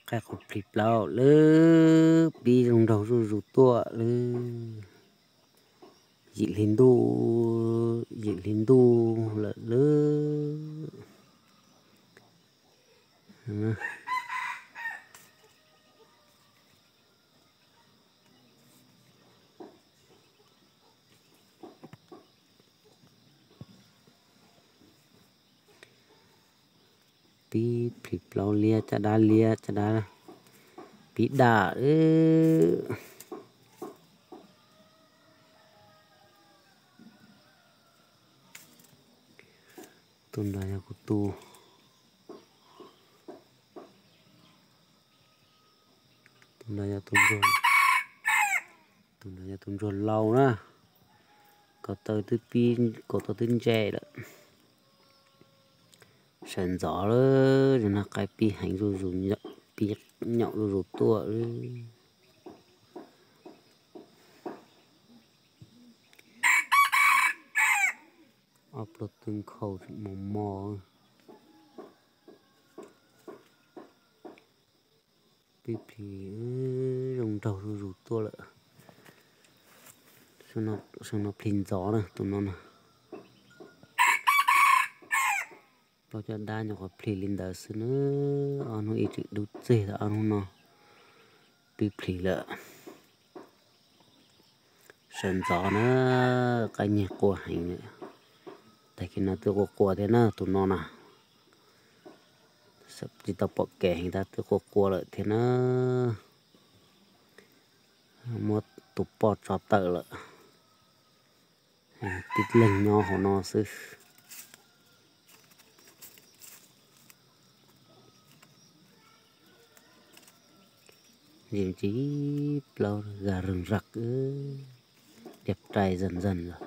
Qaib qus plhis plaub lawm, pib zoo nraug zuj zus tuaj lawm. Yim hli ntuj, yim hli ntuj lawm lawm. Pib plhis plaub liab, caj dab liab, caj dab pib daj. Tus no yog kuv tus, tus no yog tus ntsuag, tus no yog tus ntsuag laus na. Kaus taw twb pib, kaus taw twb ntse lawm. Sawv ntxov lawm, zoo nraug qaib pib heev zuj zus, pib nyaum zuj zus tuaj. Ob pluag twb nkhaus mos mos. Pib plhis zoo nraug zuj zus tuaj lawm. Saum no plhis ntxov na, tus no na. Plaub caj dab nyuam qhuav plhis li ntawd xwb na. Ob hnub ib tseem dub txig, ob hnub no pib plhis lawm. Sawv ntxov na, qaib nyiag qua heev. Tag kis no twb qua qua thiab na, tus no na. Tsis tau pom kev heev tab twb qua qua lawm thiab na. Muab tus poj tso tawm lawm. Tib leeg nyob hauv no xwb. Zim tsis plaub ga rwg zag, điệp cày dần dần rồi,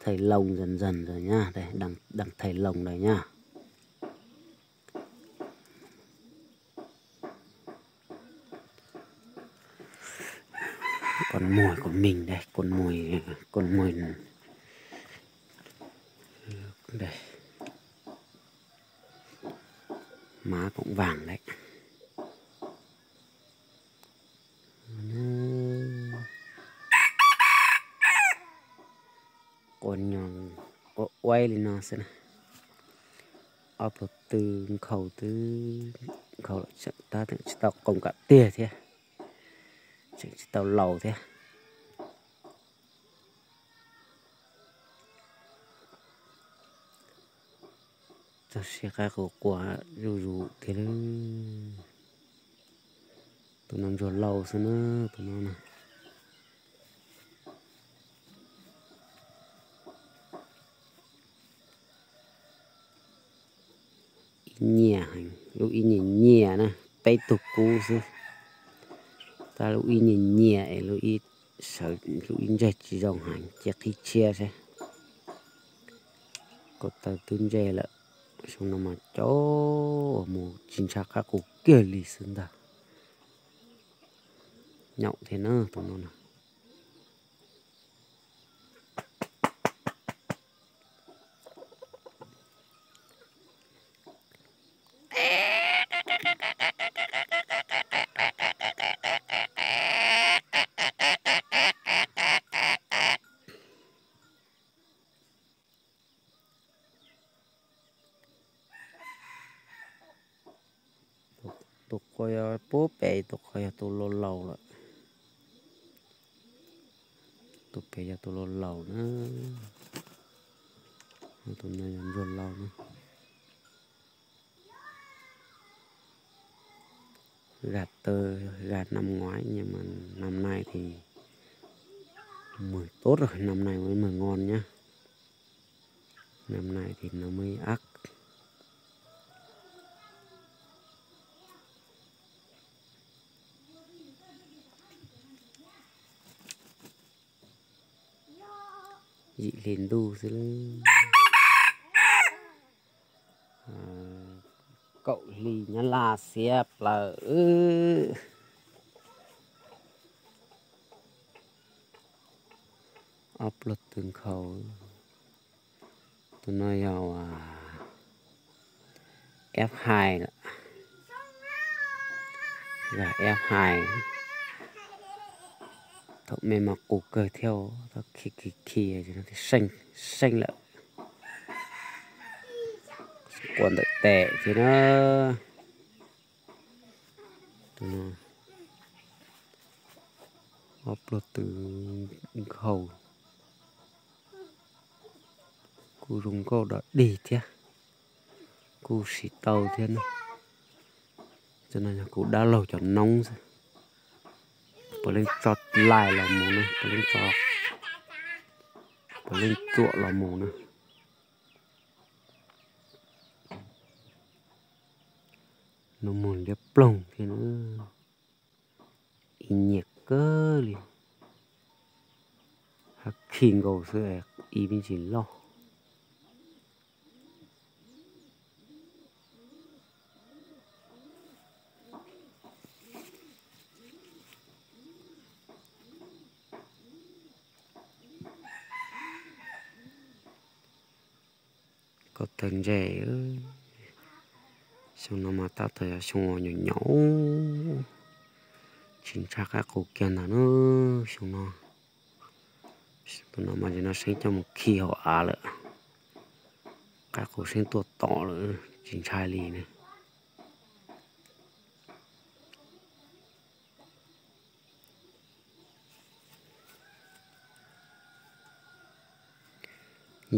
thầy lồng dần dần rồi nha, đây, đang, đang thầy lồng đây nha. Con mồi của mình đây, con mồi, con mồi đây. Má cũng vàng đấy. Qua nyo, qua uaib li no xwb na. Ob pluag twb nkhaus twb nkhaus lawm, tab tseem tsis tau qoom kam tiag thiab, tseem tsis tau laus thiab. Txog siab qaib qus qua zuj zus tiag lawm. Tus no ntsuag laus xwb na, tus no na. Ib nyiam heev, lub ib nyiam nyiam na, peb tug kub xwb. Tab lub ib nyiam nyiam es lub ib sawv, lub ib ntseg tsis zoo heev, cia qhib tshiab seb. Kaus taw twb ntse lawm, xyoo no mas cov mus tsis ntshai qaib qus kiag li xwb ntag. Nyaum thiab na tus no na. Tus qua yog pub pem, tus qua yog tus laus laus lawm. Tus pem yog tus laus laus na. Tus no yog ntsuag laus na. Gà tơ, gà năm ngoái nhưng mà năm nay thì mười tốt rồi, năm nay mới mười ngon nhá. Năm nay thì nó mới ác. Yim hli ntuj xwb. Kaum hli Nyab Laj xiab plaws. Ob pluag twb nkhaus. Tus no yog F hai lawm. Zag eb hais. Thaum me mas qus kawg thiab, thaum khi khi khi seej seej lawm. Quaj ntawm tes thiab na. Tus no ob pluag tw nkhaus, kuj zoo nkauj dog dig thiab, kuj siv tau thiab na. Cov no yog kuv dab laug cov noob xwb. Puav leej tso lais los mus na, puav leej tso, puav leej tsuam los mus na. Nus muag liab ploog thiab na, ib nyiam kawg li, hab khi nkaus xwb es ib me ntsis loj. Koj tawg ntse, xyoo no mas tab tom yog xyoo uas nyaum nyaum, tsis ntshai qaib qus kiag ntag na. Xyoo no, tus no mas nim no seeb coj mus khi hauv av lawm, qaib qus seeb tuaj tom lawm tsis ntshai li ne.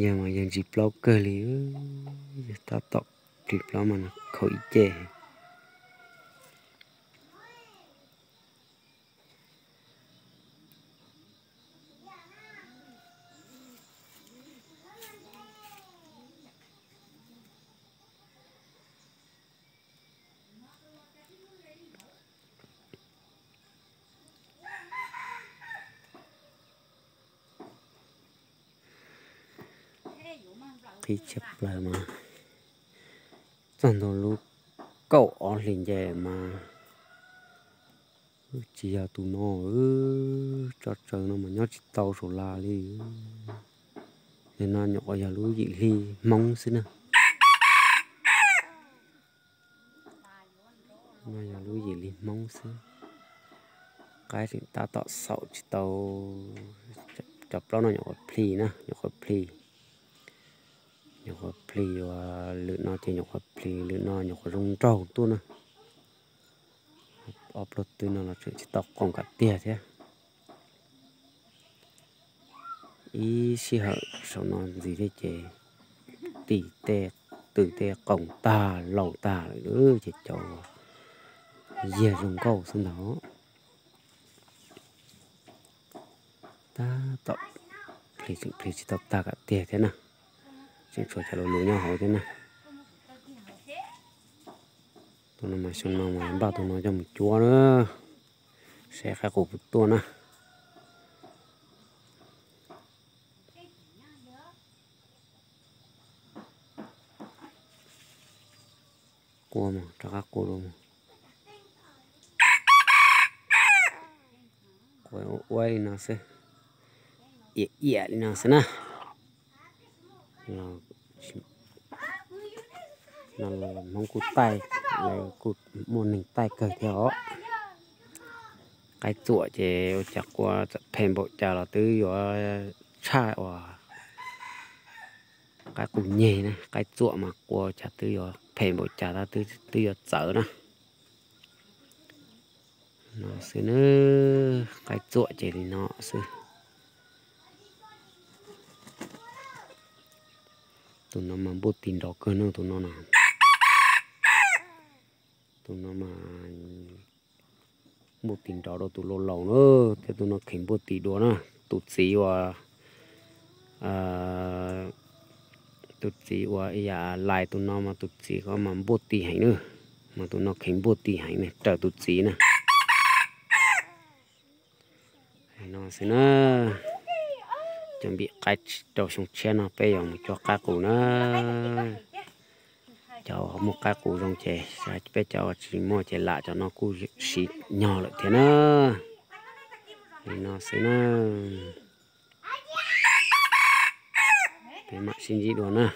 Yawg mas yawg ntsis plaub kawg li, yawg tab tom ntsis plaub mas khaum ib ce. Qhib tshaj plaws mas txog ntua lub kaum ob hlis nce mas tsis yog tus no, tso tsawg no mas nyob tsis tau saum las li. Yog no nyuam qhuav yog lub yim hli Hmoob xwb na. No yog lub yim hli Hmoob xwb. Qaib tseem tab tom xaum tsis tau. Cov plaub no nyuam qhuav plis na, nyuam qhuav plis. Nyuam qhuav plis uas lwm no ces nyuam qhuav plis, lwm no nyuam qhuav zoo nraug tuaj na. Ob pluag twg no los tseem tsis tau qoom kom tiag thiab. Ib sij hawm saum no ntxiv thiab ces tim tej tw tej qoom tag laus tag lawm ces cov yiag zoo nkauj xwb ntag. Tab tom plis tseem plis tsis tau tag kom tiag thiab na. Tseem tshuav cov lus lus nyob hauv thiab na. Tus no mas xyoo no mas npaj tus no coj mus cuab na, seb qaib qus puas tuaj na. Quaj mus rov qab quaj dua mus. Quaj ua li no xwb, iam iam li no xwb na. Hmoob kuj taij, kuj muaj neeg taij kawg thiab os. Qaib txuam ces ua cas quaj txawm phem npaum cas los twb yuav tshaj uas qaib qus nyeg na, qaib txuam mas quaj cas twb yuav phem npaum cas tab twb yuav txawv na. No xwb na, qaib txuam ces li no xwb. Tus no mas npuaj tis nrov kawg no, tus no na. Tus no mas npuaj tis nrov dua tus laus laus na, thiab tus no kheev npuaj tis dua na. Tus txiv uas, tus txiv uas yam lais tus no mas tus txiv ko mas npuaj tis heev na, mas tus no kheev npuaj tis heev na, raws tus txiv na. No xwb na, cov npim qaib rau xyoo tshiab no peb yuav mus cuab qaib qus na. Cov muaj qaib qus zoo ces, peb cov tsis muaj ces lam cov no kuj siv nyog lawm thiab na. Li no xwb na, peb mam sib ntsib dua na.